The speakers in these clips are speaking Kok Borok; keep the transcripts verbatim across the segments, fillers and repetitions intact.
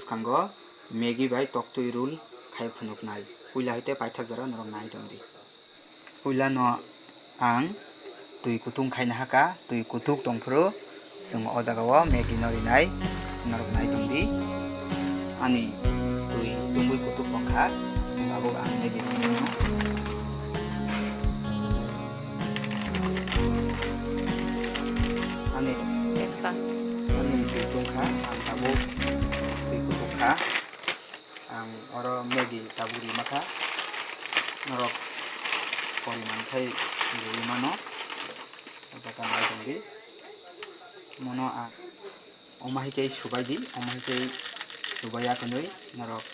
Bwskango Maggi bai toktwi roll khai phunuknai. Puila hai tei paithak jora norok nai tongdi. Puila no ang twi kutung khaina haka, twi kutuk tongphuru chwng o jaga o Maggi no rinai, norok nai tongdi. Ani twi tungwi kutuk tongkha, abo ang Maggi rinai. Ani ani twi tungkha, ang tabuk twi kutuk kha. Ang oro Maggi tabuk rima kha, norok poriman khai rwi mano, o jaga nai tongdi. Mono ang omo hai khe subai di, omo hai khe subai ya kwnwi norok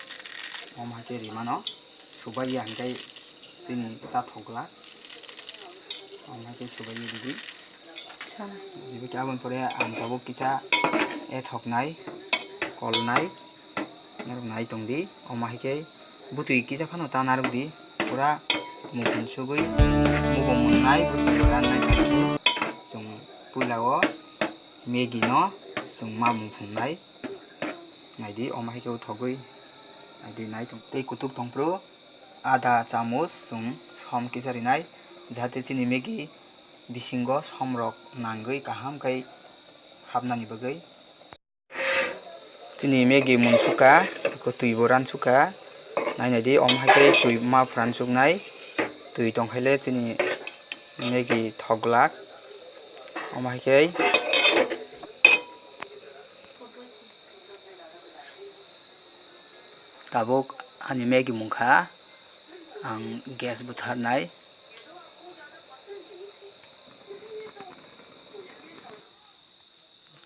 omo hai khe rwi mano, subai ya hwnkhe chini cha thok glak, omo hai khe subai ya rwdi. Acha. Aboni pore ang tabuk kisa ethok nai, kol nai. Norok nai tongdi, omo hai khe bwtwi kisa phano ta narwkdi, pura mukung sugwi mukung mwnai bwtwi rannai. Chwng puila o Maggi no chwng ma mung phungnai, naidi omo hai khe o thogwi naidi nai tong tei kutuk tongphuru ada chamuch chwng som kisa rinai, jahate chini Maggi bisingo somrok nangwi kaham khai hapnani bagwi. Chini Maggi munsukha, eko twi bo ransukha. Nai nai di, omo hai khe twi ma phransuknai. Twi tongkhaile chini Maggi thok glak. Omo hai khe tabuk ani Maggi mungkha. Ang gas bwtharnai.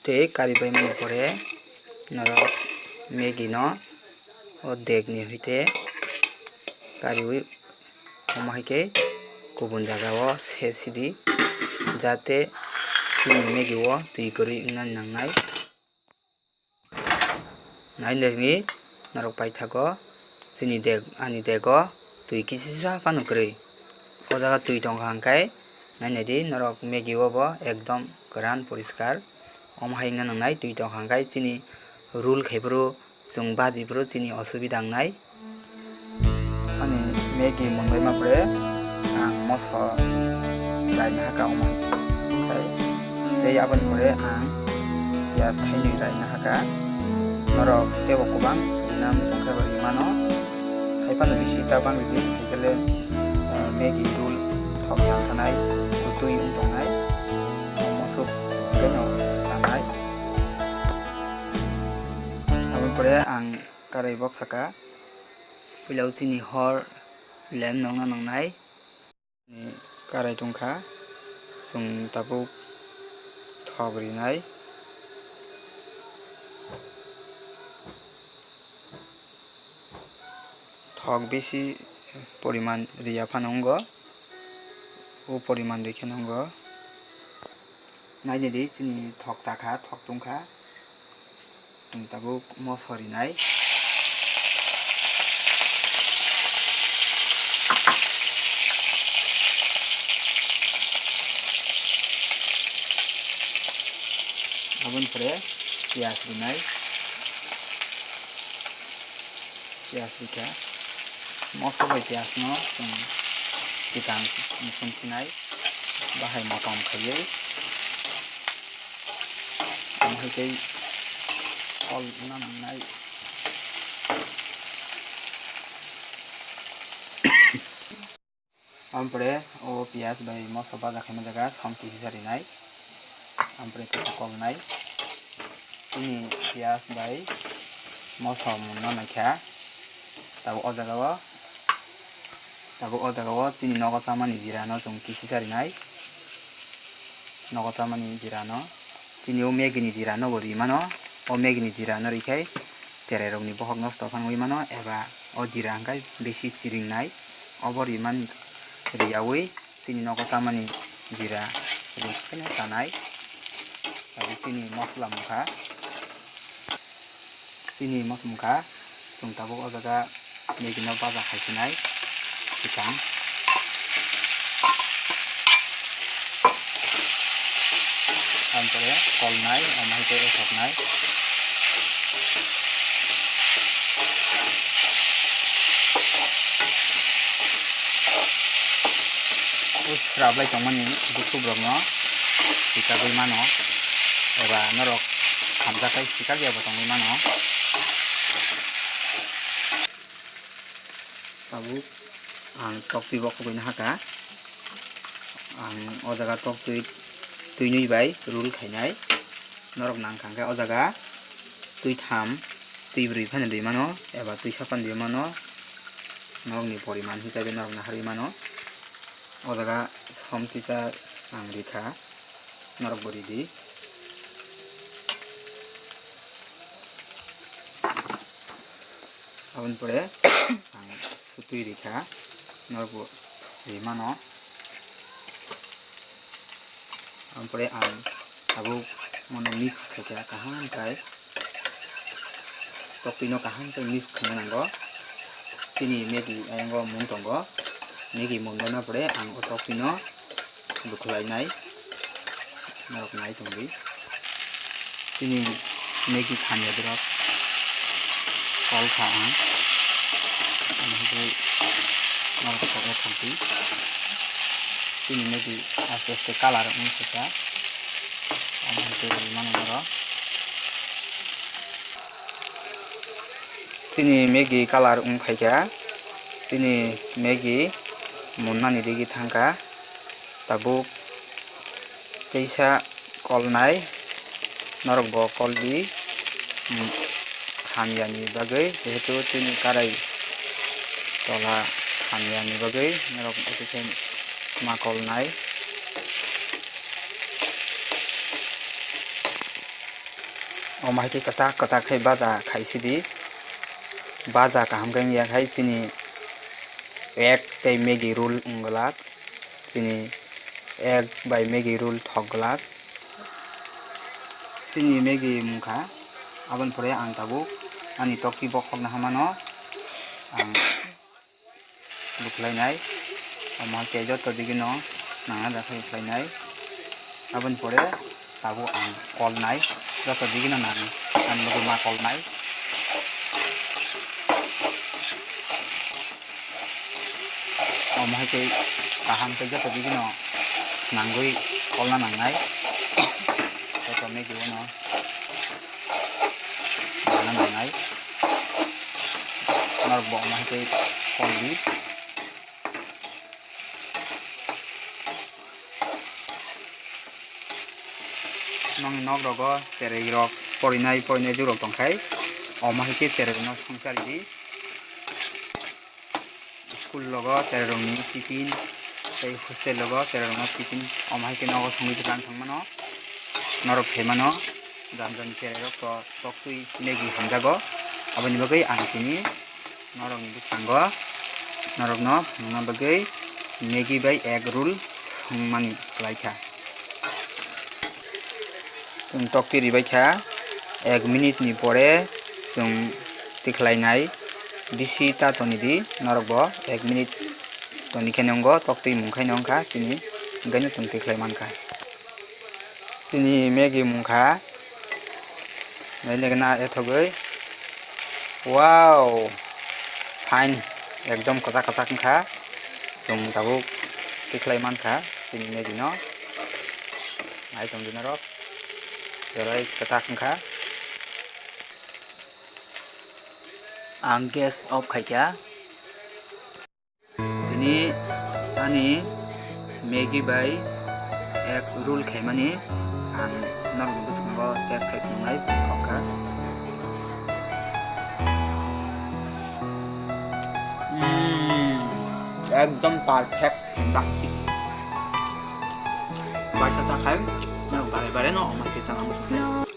Tei kari bai mani pore norok Maggi no o dek ni hwite kariwi omo hai khe kubun jaga o se sidi, jate chini Maggi o twi kwrwi wngna nangnai. Nai nai ni norok paithago chini dek, ani dego twi kisisa phano kwrwi. O jaga twi tongkha hwnkhe nai nai di norok Maggi o bo ekdom kwran poriskar. Omo hai wngna nangnai twi tongkha hwnkhe chini roll khai phuru chwng baji phuru chini osubida wngnai. Ani Maggi mwnbai ma pore ang moso raina haka omo hai khai. Tei aboni pore ang piyaj thainwi raina haka. Norok teibo kwbang rina muchung khe bo rimano. Hai phano bisi ta bang ridi, hai khe le, eh, Maggi roll thok yang thanai, twi wng tongnai. Moso tei no chanai. Aboni pore ang karai bok saka. Puila o chini hor lem nokna nangnai. Karai tongkha, chwng tabuk thok rinai. Thok bisi poriman riya phano wngo, o poriman rikhe nwngo. Nainidi chini thok chakha, thok tungkha. Chwng tabuk moso rinai. Aboni pore piyaj rinai. Piyaj rikha. Moso bai piyaj no chwng swkang muchung sinai. Bahai motom khaiwi. Omo hai tei kol wngna nangnai. Ampore o piyaj bai moso baja khaima jaga som kisa rinai. Ampore khe kolnai. Chini piyaj bai moso munna naikha. Tabuk o jaga o, tabuk o jaga o chini nogo chamani jira no chwng kisi charinai. Nogo chamani jira no. Chini o Maggi ni jira no bo ri mano. O Maggi ni jira no rikhai cherai rok ni bohok nosto phano wi mano, eba o jira hwnkhe bisi chiring nai. Obo ri man, riyawi chini nogo chamani jira ri phano chanai. Tabuk chini mosla mungkha. Chini mosmung kha, chwng tabuk o jaga Maggi no baja khai sinai swkang. Ampore kolnai, omo hai khe ethoknai. Sra oblai tongmani bukhuk rokno sikagwi mano, eba norok hamjakhe sikak ya bo tongwi mano. Tabuk ang toktwi bo khogwi nahakha. Ang o jaga toktwi twi nwi bai roll khainai. Norok nang kha khe o jaga twi tham, twi brwi phano rwi mano, eba twi sa phano rwi mano. Norokni poriman hisabe norok naharwi mano. O jaga som tisa ang rikha, norok bo ridi. Aboni pore ang sutwi rikha, norok bo rimano. Aboni pore ang tabuk mono mix khaikha kaham khai. Toktwino kaham khe mix khaina nango. Chini Maggi ayang o mung tongo. Maggi mung bana pore ang o toktwino bwkhlainai. Norok nai tongdi. Chini Maggi khan ya borok. Kol kha ang. Ang hwnkhe norok kok ya tongdi. Chini Maggi aste aste color wng kha. Ang hwnkhe mano norok. Chini Maggi color wng phaikha, chini Maggi munnani digi thangkha, tabuk teisa kolnai, norok bo koldi, mm, hamyani bagwi, jehetu chini karai tola hamyani bagwi norok ma kolnai. Omo hai khe kwchak kwchak khe baja khai sidi. Baja kaham khe wngya khai chini egg tei Maggi roll wng glak. Chini egg bai Maggi roll thok glak. Chini Maggi mungkha. Aboni pore ang tabuk ani tokti bokhok naha mano. Ang bwkhlainai. Omo hai khe joto digino nangna da khe bwkhlainai. Aboni pore tabuk ang kolnai. Joto digino nang, ang bagwi ma kolnai. Omo hai khe kaham khe joto digino nangwi kolna nangnai. Joto Maggi bono. Nana nangnai. Norok bo omo hai khe koldi. Nokni nok rogo cherai rok porinai porinai jwk rok tongkhai. Omo hai khe cherai rok no songchar di. School logo cherai rokni tiffin tei hostel logo cherai rokno tiffin omo hai khe nogo songwi lang thang mano. Norok khe mano jam jam cherai rok to toktwi Maggi hamjago. Aboni bagwi ang tini norokni bwskango norokno phunukna bagwi Maggi bai egg roll songmani khlai kha. Chwng tokti ribai kha, ek minute ni pore chwng tikhlai nai, bisi ta toni di, norok bo ek minute toni khe nongo, tokti mung khai nong kha chini, hingkhe no chwng tikhlai man kha. Chini Maggi mung kha, naina ethogwi, wow, fine, ekdom kwchak kwchak wng kha. Chwng tabuk tikhlai man kha chini Maggi no. Nai tong di norok. Belai kwchak wng kha. Ang gas off khai kha. Tini ani Maggi bai egg roll khaimani ang norokni bwskango test khai phunuknai kok kha. Mm, ekdom perfect, fantastic. Baisa chakhai norok bare bare no omo khe chana muchung khe.